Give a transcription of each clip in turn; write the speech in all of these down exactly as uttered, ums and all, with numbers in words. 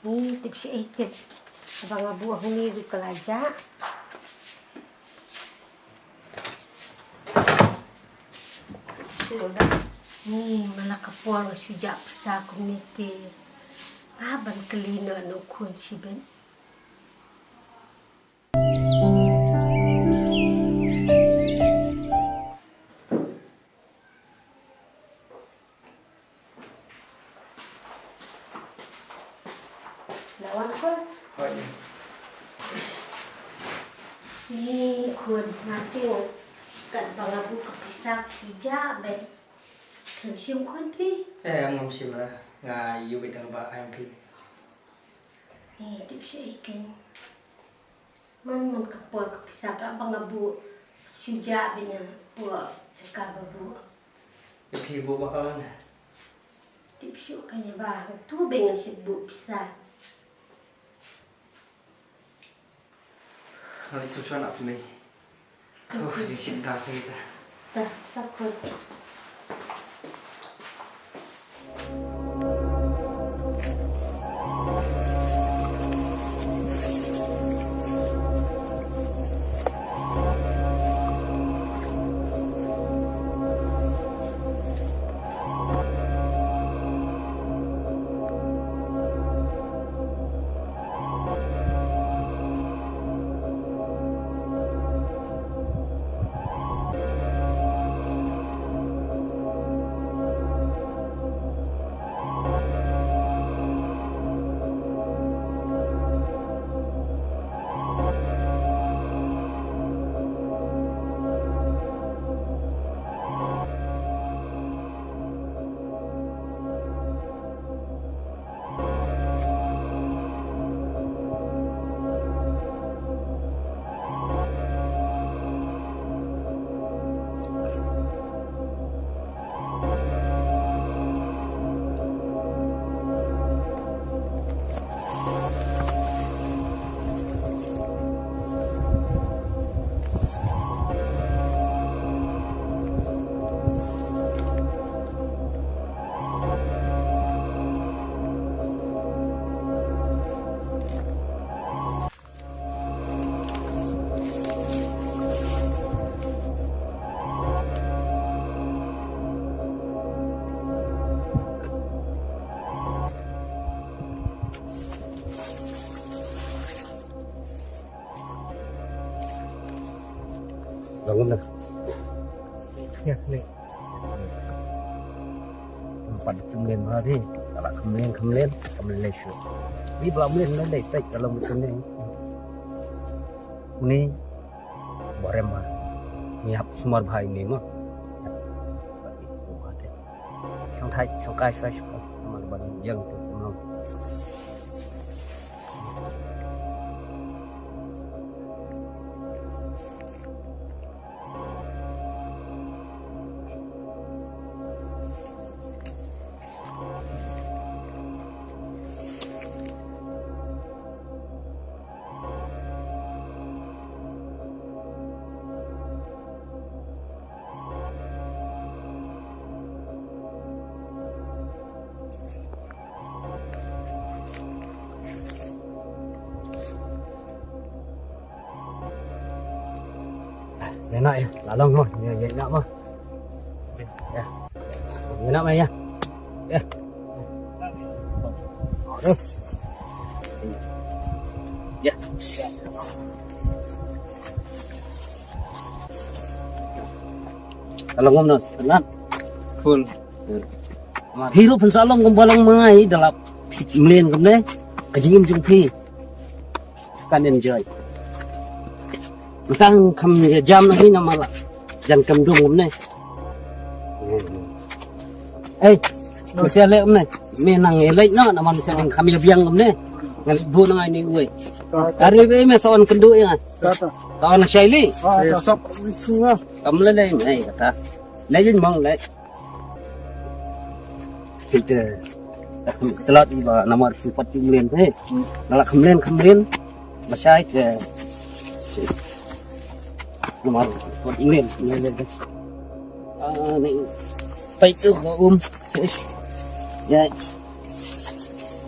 Ni tip shi ei tip. Ba nga buh hangne ruh ka la jah. Ni man la ka por nga shu jah pisa kumne te. Nga ban kylli noh na u khun shibit. Lawan khun. Hooid. Ni khun, nga tip katba nga buh ka pisa ka shu jah beit. Khlem shim khun phi? Eh, ngam shim re. Nga ïoh beit tang ba ai phi. Ni tip shi ei khun. Man man ka por ka pisa ka ba nga buh shu jah beit na buh jaka ba buh. Ïa phi buh ba ka lan. Tip shuh ka ïa ba tu beit nga shu buh pisa. Nga leit sngewsih na phi mei. Uf, jingshit da sngewsih ta. Ta, ta khun. Bangun dah. Ya, ni. Empat jumlah hari. Kalau kemlin, kemlin, kemlin lesu. Ni belum lin, ni dah tak kalau macam ni. Ni barem ma. Ni hap sumar bhai ni ma. Shong thai, shong kai, shong kai, shong kai. Mar ban yang tu, no. Ïa na ïa, la long mo, ïa ïa na mo. Ïa. Ïa na mo ïa. Ïa. Aduh. Ïa. La long mo na, tenat. Full. Hi ruh phin sa long kumba long ma nga ïa da la mlien kumne. Ka jingim jong phi kan enjoy. Tang kham ïa jam na hi namar la jan kam dung kumne. Ei, masa leh kumne. Me nang ïa leh na namar masa dang kham ïa biang kumne. Nga leh bu na ngai ni uwei. Ari be me sa on kyndu ïa nga. Sa on shaili. Kam leh leh me kata. Leh jin mong leh. Kita tlot ba namar sempat jumlen eh. Nala kemlen kemlen. Masai ke namar sempat jumlen. Ah ni. Pai tu ke um. Ya.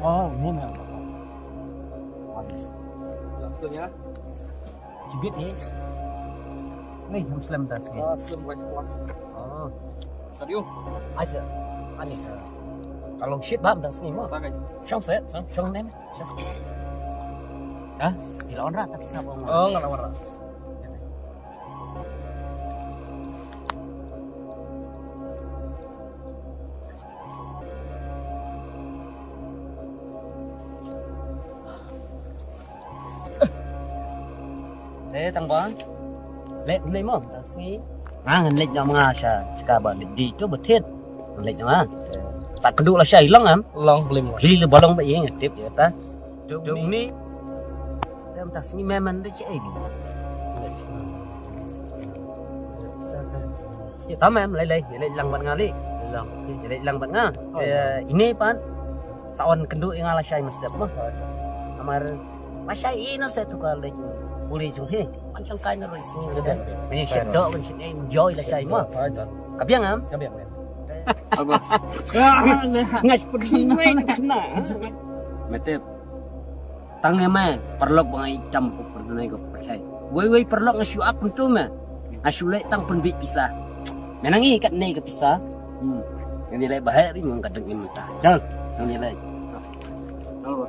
Oh, ini memang. Langsung ya. Jibit ni. Ni, ham slem tas ni. Ah, slem guys, kelas. Oh. Tadi, oh. Aja. Ani. Kalau shit bam tas ni mo. Pakai. Shong set, shong, shong nem. Shong. Hah? Di lawan rat, tapi siapa? Oh, nggak lawan rat. Eh, tang ba. Leh, leh mo, tang sngi. Nga ngan leh, nga sha jaka ba leh di tu ba thied. Ngan leh nga. Ta kdu la shai long am. Long blim. Hi le ba long ba ïeng tip ïa ta. Dong ni. Dem ta sngi mem man de che ei. Ïa ta mem, lei lei, ïa leit lang bad nga li. Lang. Ïa leit lang bad nga. Oh, eh, ïa ini pat. Sa wan kynduh ïa nga lashai mynstep mo. Oh, ïa. Namar lashai ïa na se tu ka leit pule jong phi. Pan shong kai na roi sngi. Ïa, ïa. Ni shet dok, kan shet enjoy lashai mo. Oh, ïa. Ka biang am? Ka biang, ka biang. Apa? Ngas pedih mai na. Metep. Tang ne me, paralok ba nga ïeit tam ko pyrthei ko pyrthei. Wei wei paralok nga shu ap pyntu me. Nga shu leh tang pynbit pisa. Me nang i kat ne ka pisa. Hmm. Ngan ïaleh ba heh ri ngan ka dang im ta. Chal, ngan ïaleh. Chal.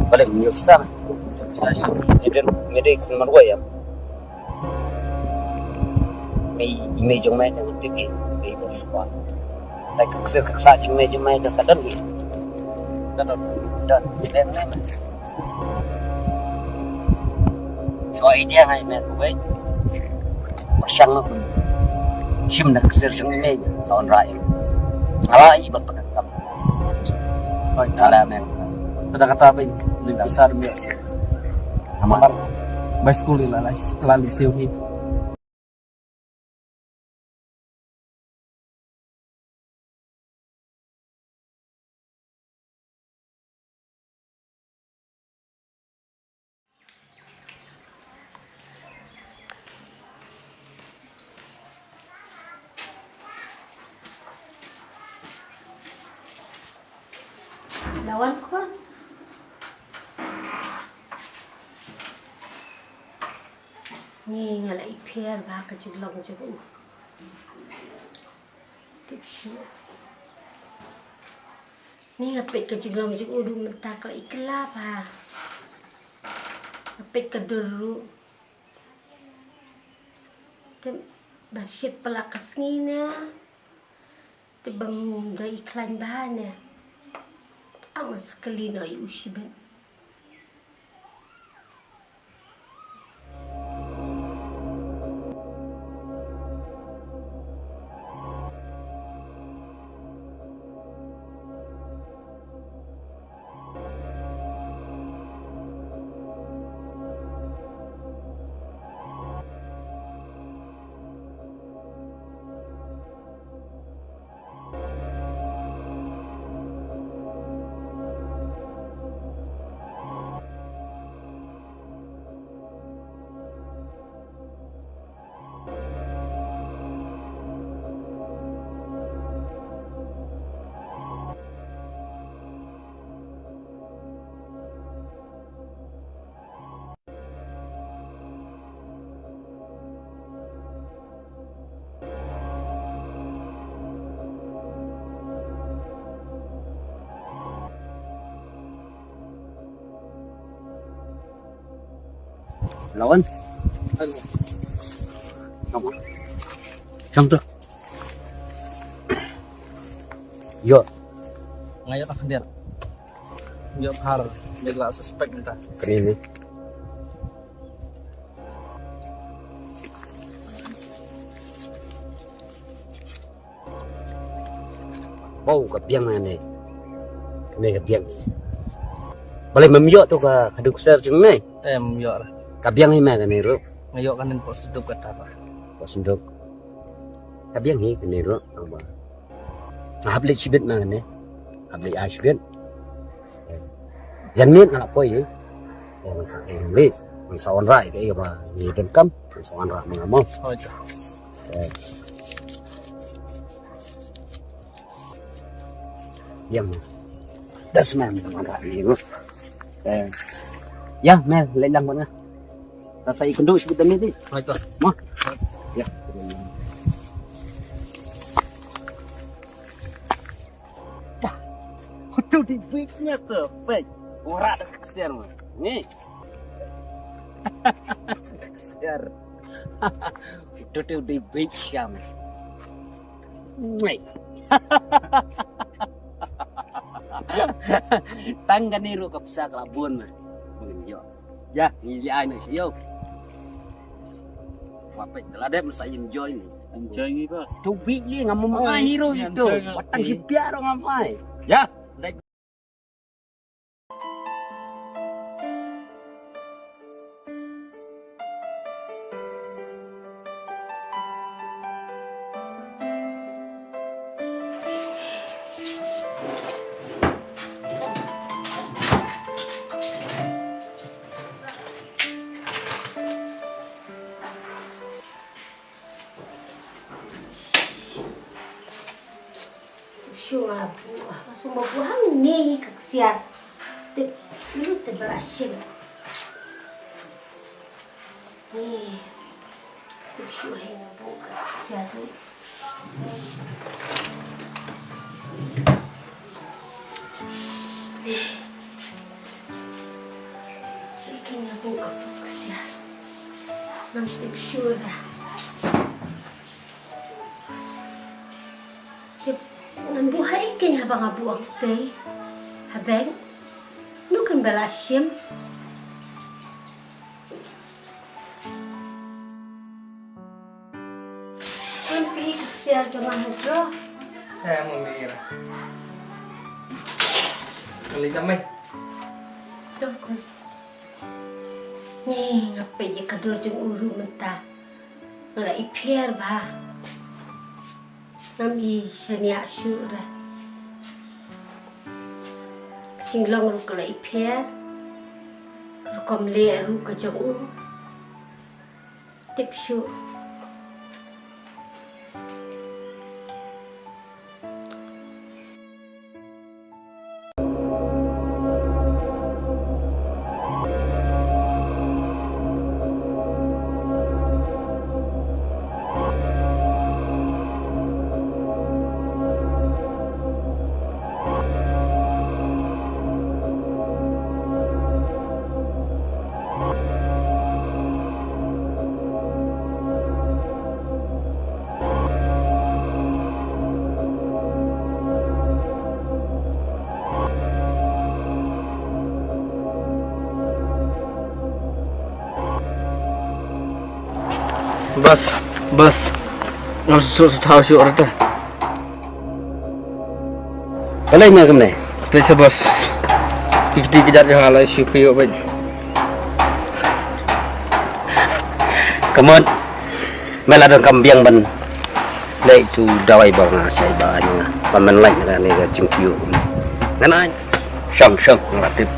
Balei ym ïoh sa? Sa sa. Ngi dei, ngi dei khun marwei ïa. Mei, mei jong mei dang tiki, mei ba swa. Dei ka ksir ka ksa jong mei jong mei ka ka don hi. Ka don. Don. Lem lem. So idea ngai mei ku wei. Pyrshang ma ku. Shim na ka ksir jong mei. Sa wan rai. Ala i ba pyrkhat. Hoi, ala mei. Sa da kata ba i. Ning ka sa mei. Amar. Bai skul la la la li siu hi. Lawan khun. Ngi nga la ïapher bha ka jinglong jong u. Tip shuh. Ngi nga peit ka jinglong jong u ruh mynta ka la ïa kylla bha. Nga peit ka dur ruh. Te ba shit pala ka sngi ne. Te bym da i khlaiñ bha ne. Ang sa kali no i u shibit. Lawan. Kam tu. Yo. Nga ïoh khyndiat. Ïoh phar, dei la suspek mynta. Kri ni. Bau ka biang ne. Kane ka biang. Balei mem ïoh tu ka, ka duk ser jong ne? Em ïoh lah. Ka biang hi me kane ruh. Nga ïoh kane pok senduk kata ba. Pok senduk. Ka biang hi kane ruh. Nang ba. Nga hap leit shibit ma kane. Hap leit ai shibit. Jan miet nga la poi hi. Nang sa ïa leit. Nang sa wanrah ïa ka ïa ba ngi donkam. Nang sa wanrah ma nga mo. Hoi ta. Ïa me. Das man wanrah ïa ngi mo. Ïa me leit lang bad nga. Nang sa ïakynduh shibit da me ti. Hoi ta. Mo. Ïa. Dah. Utu di bit nya tu, pek. Ora da ksiar ma. Ni. Ksiar. Utu tu di bit siam. Ni. Tang kane ruh ka pisa ka la bun ma. Bun ïoh. Ïa, ngi ïa ai na sha ïew. Wa peit la dep sa enjoy ni. Enjoy ngi ba. Tu bit li ngam mo ai hero itu. Watang si piar ngam ai. Ïa. Shu nga la buh, ah, nga shu ba buh hangne hi ka ksiar. Tip, lu tip ba la shim. Ni. Tip shu hi nga buh ka ksiar ni. Ni. Kin ïa buh ka puk sia. Ngam tip shuh da. Tip ngan buh ha i kin haba nga buh ang tei. Ha bank. Nu kin ba la shim. Kan pi ka sia jong nga ha drawer. Eh, mo mi ira. Kali damai. Dong kun. Ni nga peit ïa ka dur jong u ruh mynta. Nga la i pher bha. Ngam i shaniah shuh re. Ka jinglong ruh ka la i pher. Rukom leh ruh ka jong u. Tip shuh. Boss, boss. Ngam sngewthuh shuh ïa kata. Balei me kumne? Please, boss. Ki kti ki jait jong nga la shu pynïoh bad. Ka mut me la donkam biang ban leh shu dawai ba nga shai ba nga ba men lait na kane ka jingpynïoh. Ngan ai. Shong, shong, nga la tip.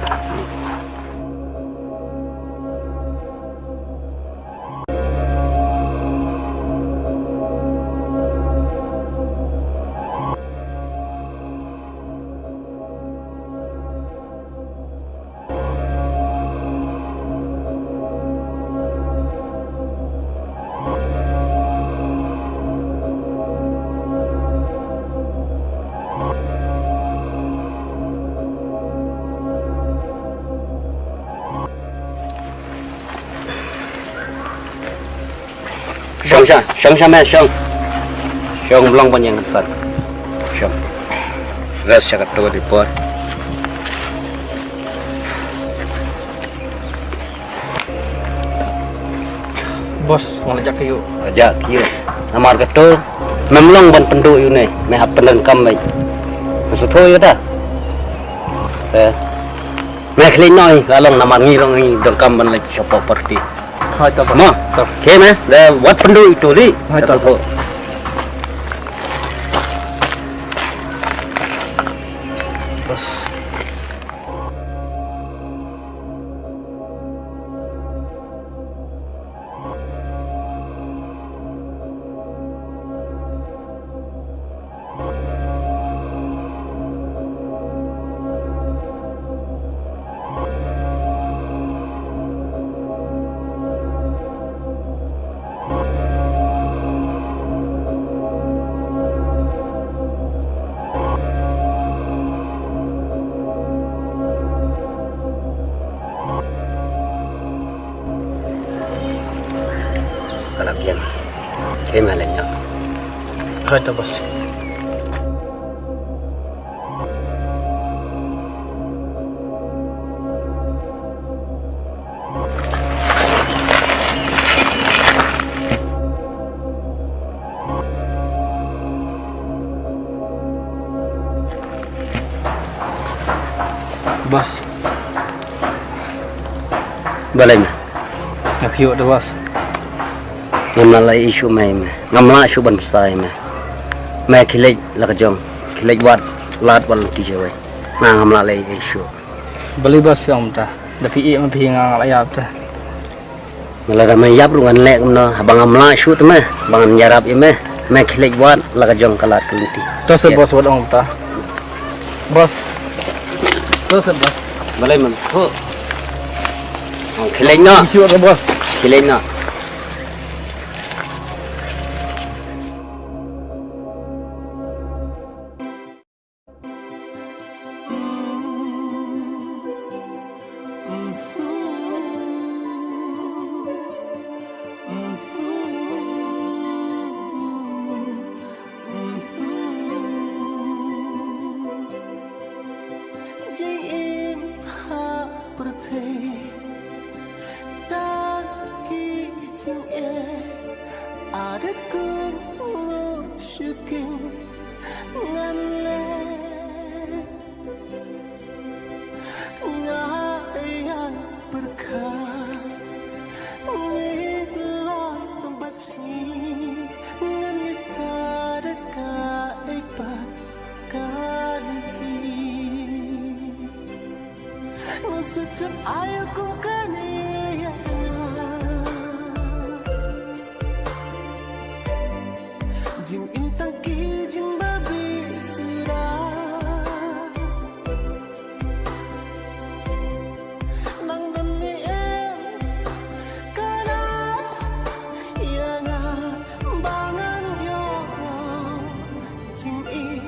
Shong sha, shong sha me, shong. Shong, long ban ïeng san. Shong. Rest sha kato report. Boss, nga la jah kyiuh. Jah kyiuh. Namar kato, mem long ban pynduh ïa une, me hap pyndonkam beit. Nga sngewthuh ïa kata. Eh. Me khlieh noh ïa ka long namar ngi long ngi donkam ban leit sha property. Hooid, to, boss. Mo. To. Khie me, da wat pynduh ïa uto lei. Hooid, to. Ka sngewthuh. Boss. Ka la biang. Khie me, leit noh. Hooid, to, boss. Boss. Balei me? Nga kyiuh da, boss. Ngam lah leh issue me, me. Ngam lah shuh ban pynshai me. Me khie leit la ka jong. Khie leit wad lad wad lynti jawei. Nga ngam lah leh issue. Balei, boss, phi ong mynta? Da phi ïeh me phi, nga nga la ïap te. Me lada me ïap ruh ngan leh kumno, haba ngam lah shuh te me, ba ngan ïarap ïa me. Me khie leit wad la ka jong ka lad ka lynti. To seh, boss, wat ong mynta. Boss. To seh, boss. Balei me? Ho. Khie leit noh. Shuh te, boss. Khie leit noh. Tang ki jingeh, a da kum u shu king ngan leh. Nga ïa pyrkhat, mi la bad sngi, ngan ngeit sa da kaei pat ka lynti. Ngan sa jot aiu kum kane ïa nga. Jingim tang ki jingbabe suda. Nang don ne em ka la ïa nga ba ngan ïoh jingim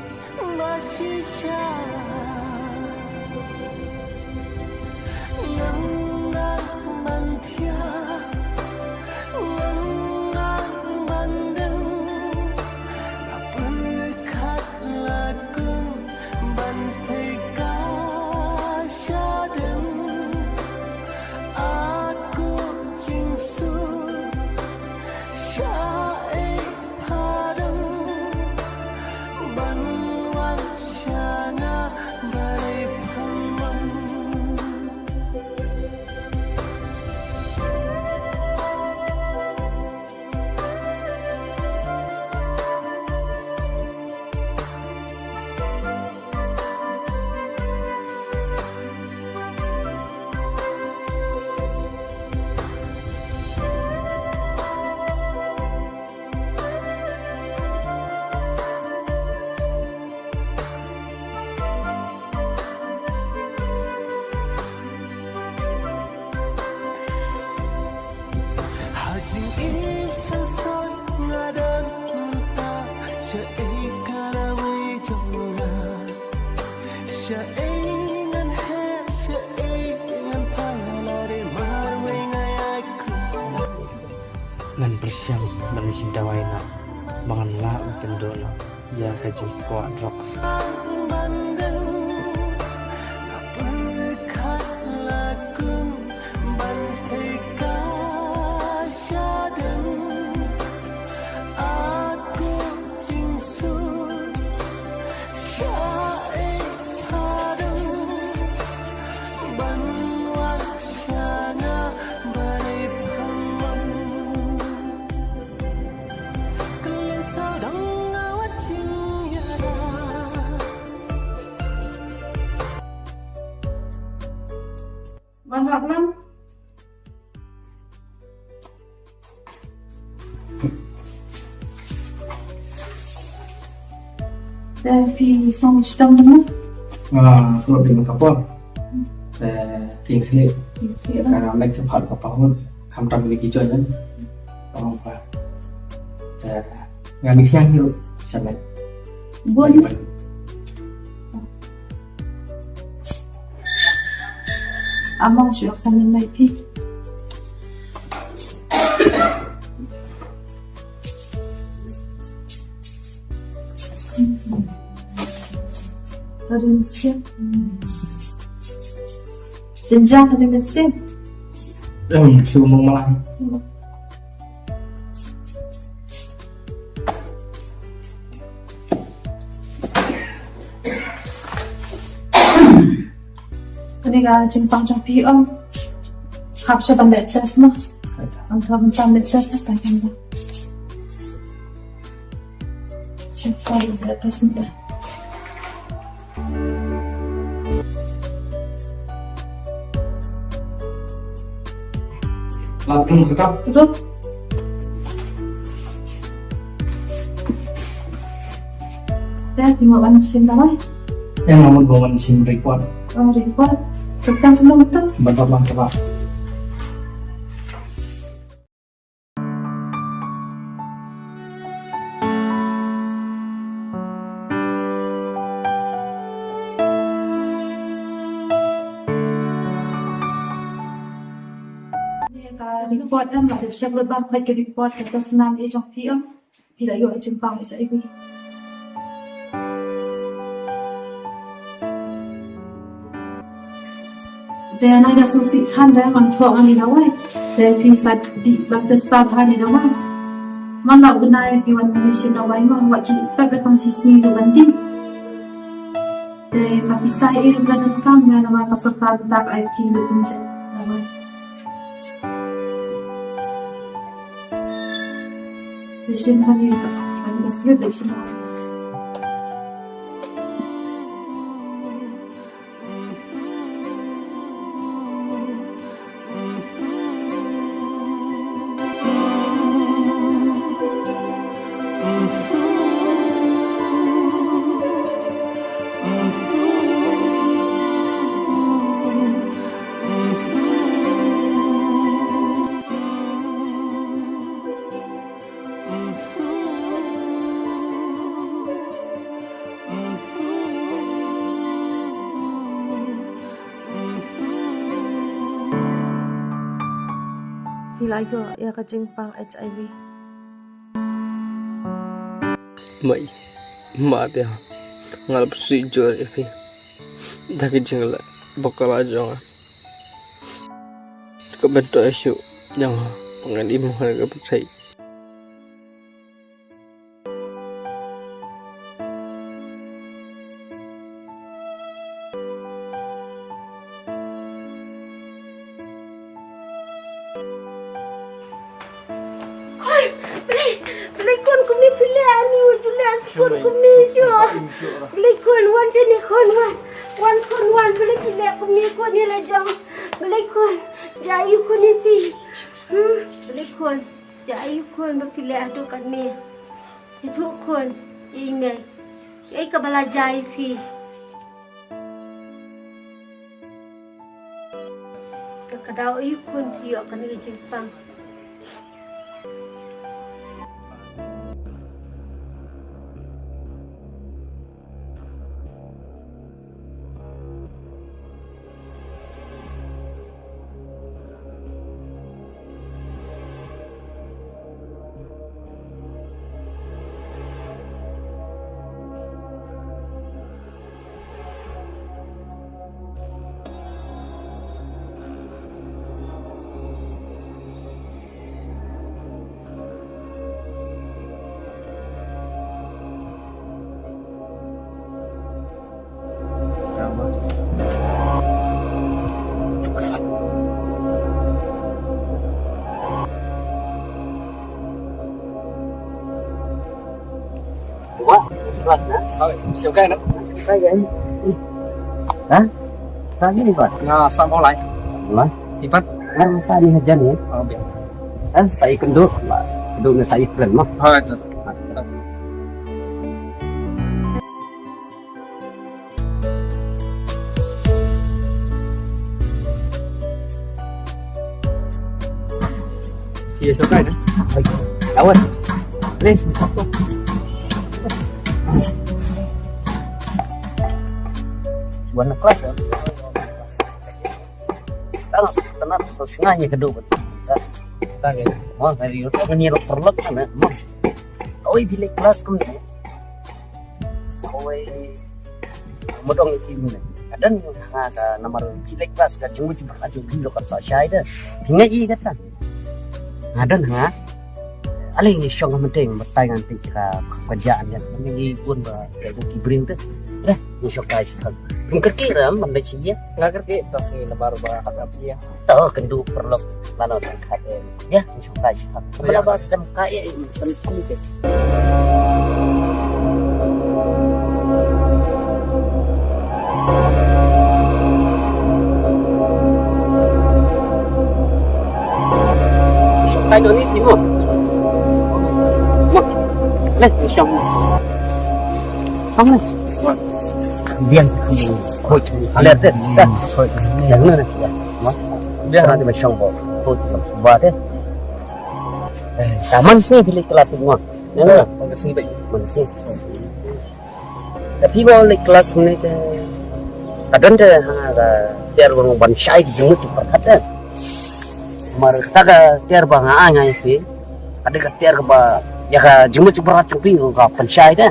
ba shisha. Ngan nang ban thiah, ngan nang ban deng, nga pyrkhat la kum ban thei ka shadem. Atu jingsuk sha ei pha dang ban wan sha nga ba ei pha mang. Ha jingim sngewsih nga don mynta, shaei ka lawei jong nga. Shaei ngan heh, shaei ngan pang, lade marwei nga ïai khuslai. Ngan pyrshang ban ïashim dawai noh ba ngan lah ban pynduh noh ïa ka jingkwah drugs. Wan hap lam. Te phi song shitom dum? Ah, tu ding ka por. Te king khli. King khli. Ka mek ka phat ka pahun. Kam tam ni ki join. Ong pa. Te nga mi thiang hiu. Shamet. Bun. Bun. Amang shu ïoh sa min mai phi. Harim siap. Jenjang harim siap. Em, shu mong malai. Kane ka jingpang jong phi, ong. Hap sha ban leh test mo. Ong, hap ban leh test, hap ban leh test mo. Sha ban leh test mo. Lap tung kata. Betul. Dah, tengok mana sim dah, wai. Yang namun bawa sim report. Oh, report. Tekan belum betul. Betul bang, coba. Ka report em, la dep check lut bam, ka report ka test nam e jong phi em. Phi la ïoh jingpang H I V. Te na da sngewsih than da man thoh ngan ïa dawai. Te phi sa dih bad testa bha ïa dawai. Man la u bnai phi wan ïa shim dawai ma wat ju pep da tang shi sngi ruh ban dih. Te ka pisa ïa ruh la donkam na namar ka sorkar ta ka ai phi lut kum sha dawai. Te shim kane ka, kane ka slip te shim. Phi la ïoh ïa ka jingpang H I V. Mei, ma te ha. Nga la psi jor ïa phi. Da ki jingleh bakla jong nga. Ka bynta ïa shu jong ha. Ngan im ha ka pyrthei. Khun, balei, balei khun kumne phi leh, ani wa ju leh khun kumne shu. Balei khun wan shane khun wan. Wan khun wan, balei phi leh kumne khun ïa la jong. Balei khun, ja aïu khun ïa phi. Hmm, balei khun. Ja aïu khun ba phi leh haduh katne. Ïathuh khun ïa i mei. Kaei kaba la jia ïa phi. Ka daw aïu khun phi ïoh kane ka jingpang. Wah, kelas na. Hai, siap kan? Siap kan? Ha? Sa ni ba? Na sa online. Online? Ipat? Ngar sa ni hajan ni. Oh, biar. Ha, sa ikut duk, ba. Duk ni sa ikut mah. Hai, jat. Ye, so kai na. Lawan. Ni. Buat na kelas ya. Tang, tang, so sengaja kedua. Tang ya. Oh, dari itu ni lo perlu kan, eh. Oi, bilik kelas kum ni. Oi, mudong ki ni. Adan ha ka namar bilik kelas ka jingmut jingpyrkhat jingmut lo ka sa shai da. Hinga i kata. Adan ha. Ale ngi shong ha menteng batai ngan ti ka ka ja ni. Ngi pun ba ka ki bring te. Dah, ngi shong kai shi kan. Ngi kerki ram ban dei shi ya. Nga kerki ta sini namar ba hak ap ya. To kendu perlu lano tang khat eh. Ya, ngi shong kai shi kan. Bela ba sedem kai eh, sedem kai eh. Shong kai doni timo. Mo. Leh, shong. Shong leh. Biang kamu. Khoi. Aler deh. Khoi. Yang mana sih ya? Mo. Biang nanti macam bo. Khoi. Ba deh. Eh, taman sini bilik kelas semua. Yang mana? Mana sini baik. Mana sini? Te phi ba leit klas ne te ka don te ha ka tiar ba ban shai ki jingmut jingpyrkhat te. Mar kata ka tiar ba nga ai nga ïa phi. Ka dei ka tiar ba ïa ka jingmut jingpyrkhat jong phi ka pynshai te.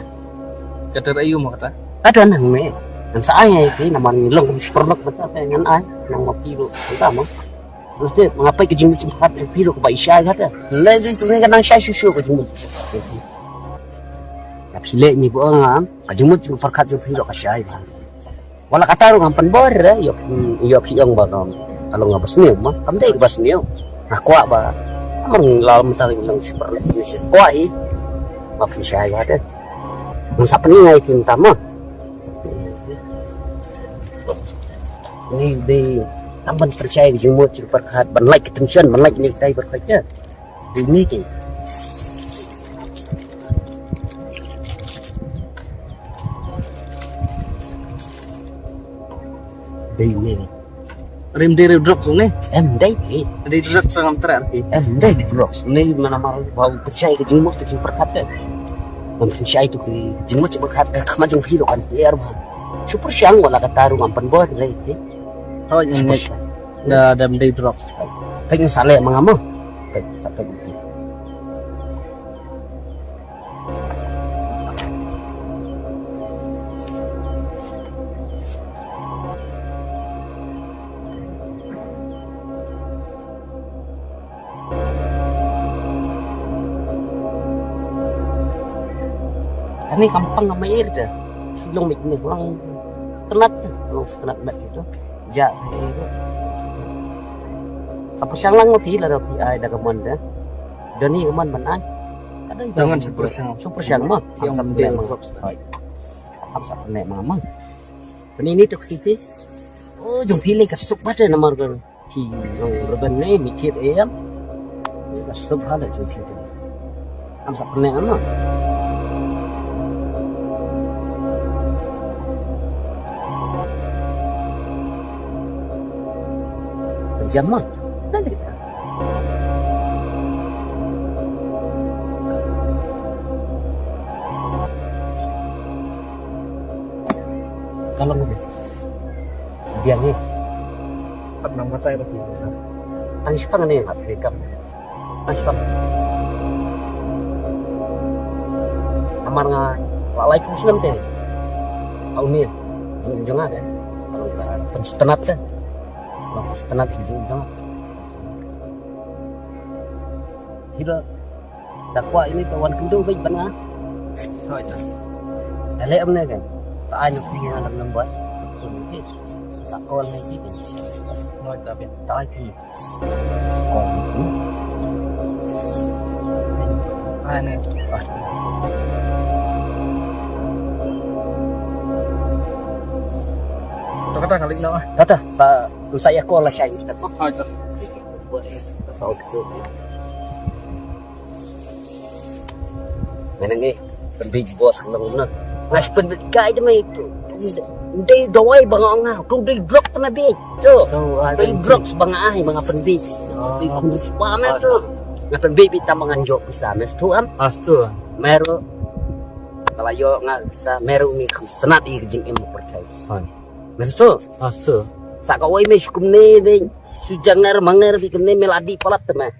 Ka tiar aïu ma kata? Ka don hangne. Ngan sa ai nga ïa phi namar ngi long kum shi paralok kata te ngan ai. Nang ma phi ruh, anta ma. Terus deh, ma nga peit ka jingmut jingpyrkhat jong phi ruh kaba i shai bha te. Lei dei shu ka nang shai shuh shuh ka jingmut. Na phi leh ni ba nga, ka jingmut jingpyrkhat jong phi ruh ka shai bha. Wat la katta ruh ngam pynbor re, ïoh phi, ïoh phi ong ba kam. Ka long nga ba sniew ma, kam dei ba sniew. Nga kwah ba. Amar la mynta long super leh. Kwah hi. Ba phi shai bha te. Ngan sa pyni ngai phi mynta ma. Ni dei tam ban pyrshai ka jingmut jingpyrkhat, ban lait ka tension, ban lait ni ka dei pyrkhat te. Dei ni te. Dei ni. Rim dei rim drugs ni. Em dei dei. Dei drugs ngam tra ki. Em dei drugs. Ni mana mar bau pyrshai ka jingmut ka jingpyrkhat te. Ngam pyrshai tu ka jingmut jingpyrkhat ka khmat jong phi ruh kan clear bha. Shu pyrshang wat la katta ruh ngam pynbor lei te. Hoi, ini da, da dei drugs. Peit ngan sa leh ma nga ma. Peit, sa peit. Kane kam pang ma ir te. Shu long mit ne, long tnat te, long tnat met gitu. Ja, eh, sa pyrshang lang ma phi lada phi ai da ka mon te. Doni ka mon ban ai. Ka dei jangan super siang. Super siang ma. Yang penting. Ham sa pyneh ma ma. Pyneh ni tu ka titi. Oh, jong phi lei ka suk bha te namar ka. Phi long rben ne mi thied em. Ka suk bha lei jong phi te. Ham sa pyneh ma. Jam ma. Dale. Kalau ni. Biar ni. Pat nang matai tapi. Tang shipang ni ngat rekam. Tang shipang. Amar nga wa lai pung snem te. Au ni. Jung jung ade. Kalau ka pun setenat te. Kalau setenat jung jung. Hira. Da kwah ine ka wan kynduh beit ban nga. Hoi ta. Da leh ym ne ka. Sa ai noh phi nga lam number. Sa call ne ki. Hoi ta phi. Ta ai phi. Call. Ai ne. To kata kali no. Ta ta sa sa ya call la shai step. Hoi ta. Mynta ngi pynbeit boss ka long na. Nga shu pynbeit kai te mei tu. Dei dawai ba nga ong nga tu dei drug te mei beit. Tu. Dei drugs ba nga ai ba nga pynbeit. Dei khun rupa mei tu. Nga pynbeit beit tam ba ngan jop pisa mei tu am. Astu. Mei ruh. Ka la ïoh nga pisa mei ruh ngi kham sngewtynnat ïa ka jingim pyrthei. Mei tu. Astu. Sa kawei mei shu kumne beit. Shu janger manger beit kumne mei la dih palat te mei.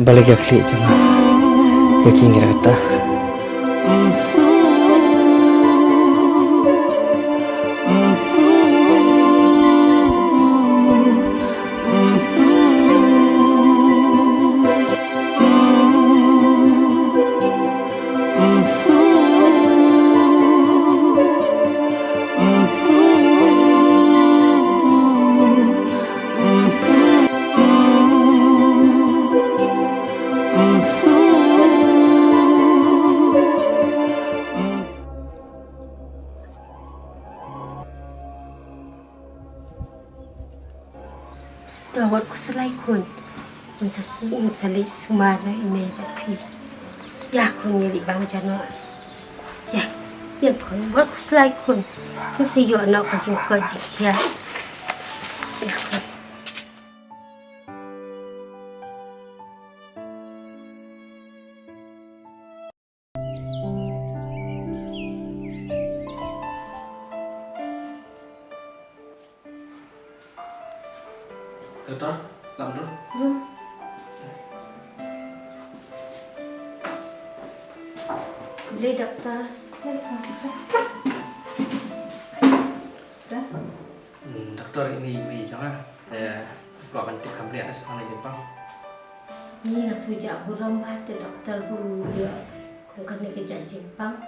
Balei ka khlieh jong nga ïa ki ngi rata. To wat khuslai khun. Ngan sa su, ngan sa leit sumar noh ine bad phi. Ïa khun ngi leit bam jano. Ïa, ïa khun, wat khuslai khun. Ngan sa ïoh noh ka jingkoit jingkhiah. Ïa khun. Doktor, lam tu. Hmm. Boleh, doktor. Hmm, doktor, ini i mei jong nga. Te kwah ban tip kham bniah shaphang kane ka jingpang. Ni nga shu jah burom bha te doktor, bun ïa kum kane ka jait jingpang.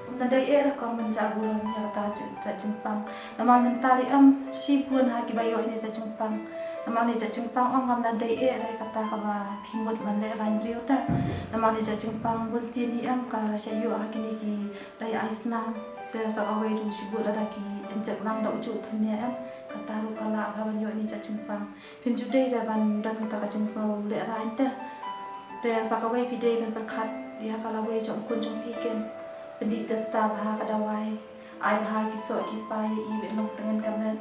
Ym da dei eh ruh kum ban jah burom ïa kata ka jait jingpang. Namar mynta lei em shibun ha kiba ïoh ïa kane ka jait jingpang. Namar kane ka jait jingpang ym da dei eh ruh kata kaba phi mut ban lehraiñ briew te. Namar kane ka jait jingpang bunsien lei em ka shah ïoh ha kine ki dei ai snam. Te sa kawei ruh shibun lada ki injek lang da u juh thum ne em, kata ruh ka lah bha ban ïoh ïa kane ka jait jingpang. Phim ju dei da ban don kata ka jingsngew lehraiñ te. Te sa kawei phi dei ban pyrkhat ïa ka lawei jong u khun jong phi, kin pyndih testa bha ka dawai, ai bha ki soh ki pai, i ba long tngen ka met.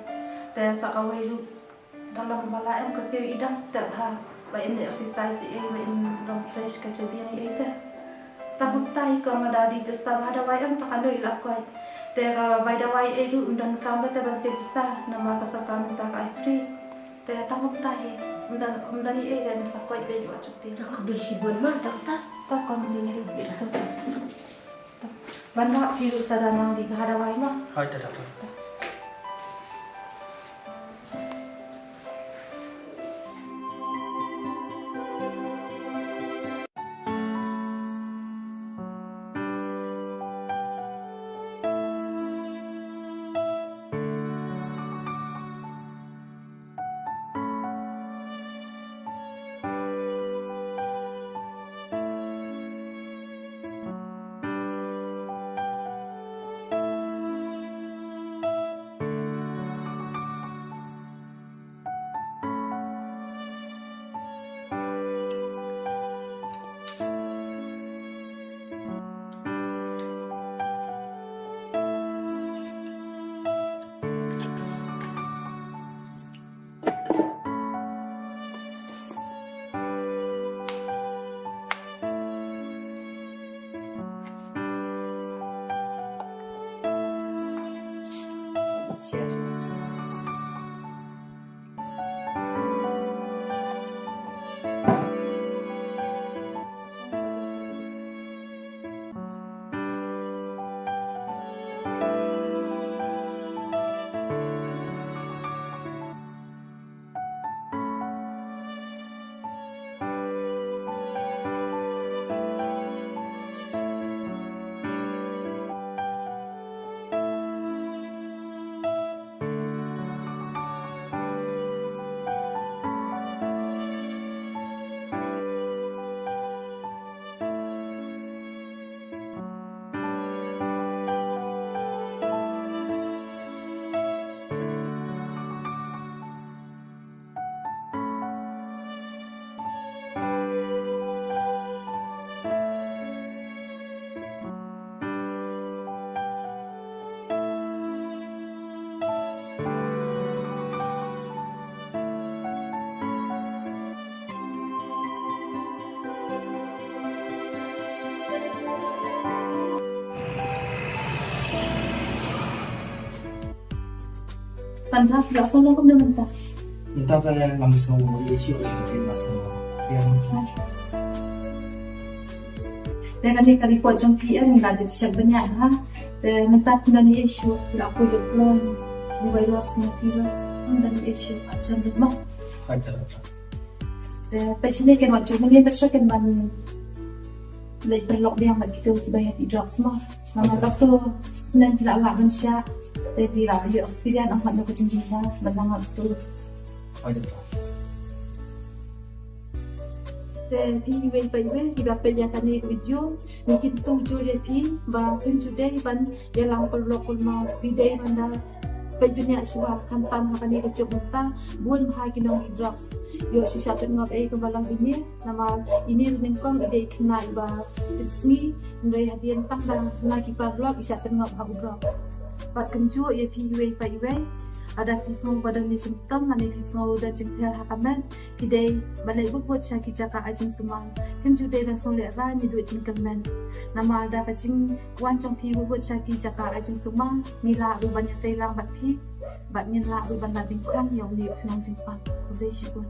Te sa kawei ruh da long ba la em ka siew, i dang step bha, ba in exercise ei ei, ba in long fresh ka jabieng ei ei te. Tang kumta hi ko, nga da dih testa bha, dawai em tang kano i la koit. Te ka bai dawai ei ruh ym donkam ba te ban siew pisa, namar ka sorkar mynta ka ai free. Te tang kumta hi, ym don, ym don ei ei, da ym sa koit beit wat juti. Tang khublei shibun ma doktor. Tang khublei hi beit sa. Ban da phi ruh sa da nang dih bha dawai ma. Hoi, ta ta ta. Mynta phi la sngew lum kumne mynta? Mynta te ngam sngew ïa shuh ïa ka, ngam sngew ïa. Te kane ka report jong phi em, ngi la dep check bniah ha. Te mynta phi la ïa shuh, phi la poi da u kloi, u virus ne phi la, phi la ïa shuh, ym jan lut mo. Ym jan lut. Te peit shane, kin wat ju mynne peit shuh kin ban leit pynlong biang bad kito kiba ïa dih drugs mo. Namar kato snem phi la lah ban shah, te phi la ïoh experience ong katno ka jingjynjar ban nang ap tu. Te phi iwei pa iwei kiba peit ïa kane ka video, ngi kyntu jur ïa phi ba phim ju dei ban ïalam paralok kulmar, phi dei ban da peit bniah shuwa, khamtam ha kane ka juk mynta bun bha ki nongdih drugs. Ïoh shu shah pynngop ei kumba long ine, namar ine ruh nyngkong i dei i khynnah iba tip sngi, hynrei hadien tang da na ki paralok i shah pynngop ha u drugs. Bad kumjuh ïa phi iwei pa iwei, lada phi sngew ba don ki symptom lane phi sngew don jingpher ha ka met, phi dei ban leit bud bud sha ki jaka ai jingsumar. Phim ju dei ban sngew lehraiñ ne duh jingkyrmen. Namar da ka jingwan jong phi bud bud sha ki jaka ai jingsumar, ngi lah ruh ban ïatreilang bad phi, bad ngin lah ruh ban lad dyngkhong ïa une u khnong jingpang. Khublei shibun.